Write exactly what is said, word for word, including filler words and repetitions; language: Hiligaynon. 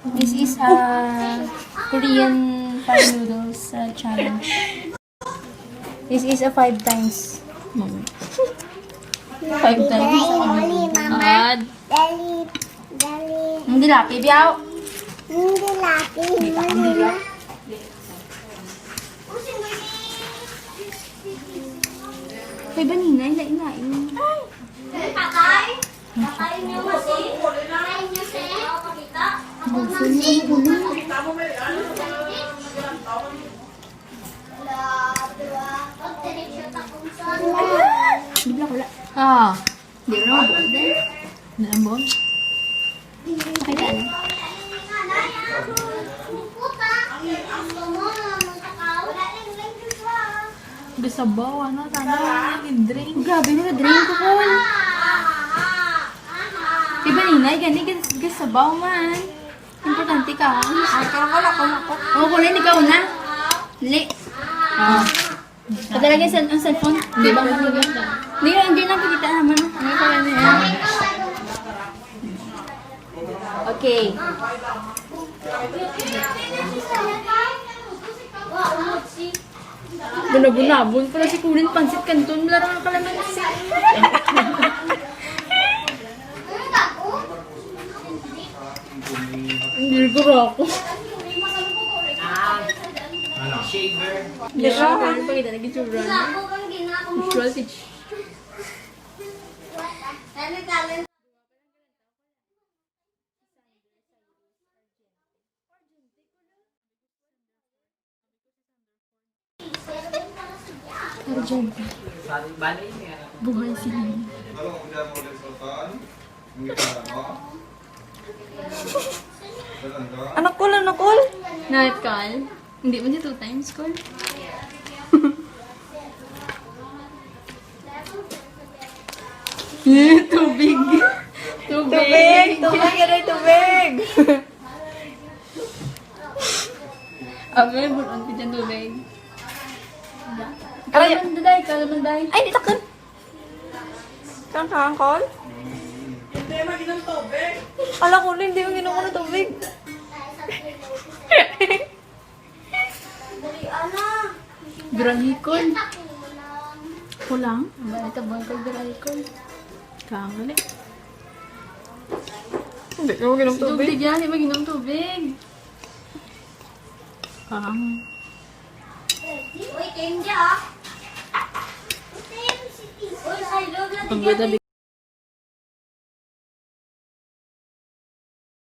This is a Korean fire noodles uh, challenge. This is a five times. Five times. Dali, dali, mama. Ad. Dali, dali. Hindi laki, biyaw. Hindi laki, mama. Kay ba, Nina? Ila, ila, ila. Patay? Patay niyo si? Patay niyo si? Pakita. Ako na si. Bigla ko la. Ah. Di na mo din. Nalambon. Okay, dali. Gasabaw, ano, tama, drink. Grabe, no, drink ko, Paul. Di ba, Ninay, gani, gas-, gasabaw man. Importante ka. Ay, pero wala ko, wala ko. Oh, kulay, ikaw na. Li. Ah. Padala ang cell-, ang cellphone. Di ba, ano ba? Di, ang di lang pakita naman. Ano pa yan, eh? Okay. Bunabunabon pala si Kulin, pansit kanton, wala ra nga kalamansi. Hindi ko ra ako. Ano? Shaver. Hindi siya, pero pag ito, nag-itsura na. Visual teacher. Argent. Buhay si Lily. Anak ko, anak ko. Night call. Hindi man siya two times call. Tubig. Tubig. Tubig. Tubig. Aray, tubig. Agay, bunon ka dyan, tubig. Aray. Kalaman, daday, kalaman, day. Ay, di takon. Kang, kang, call? Hindi, mag-inom tubig. Ala ko, hindi yung inom ko ng tubig. Birahikon. Kulang? Ba, ito, buwan ko, birahikon. Kang, gali. Hindi ko mag-inom tubig. Tubig yan, hindi mag-inom tubig. Kang. Uy, candy, ah. Uy, sa ilog na. Ang ganda.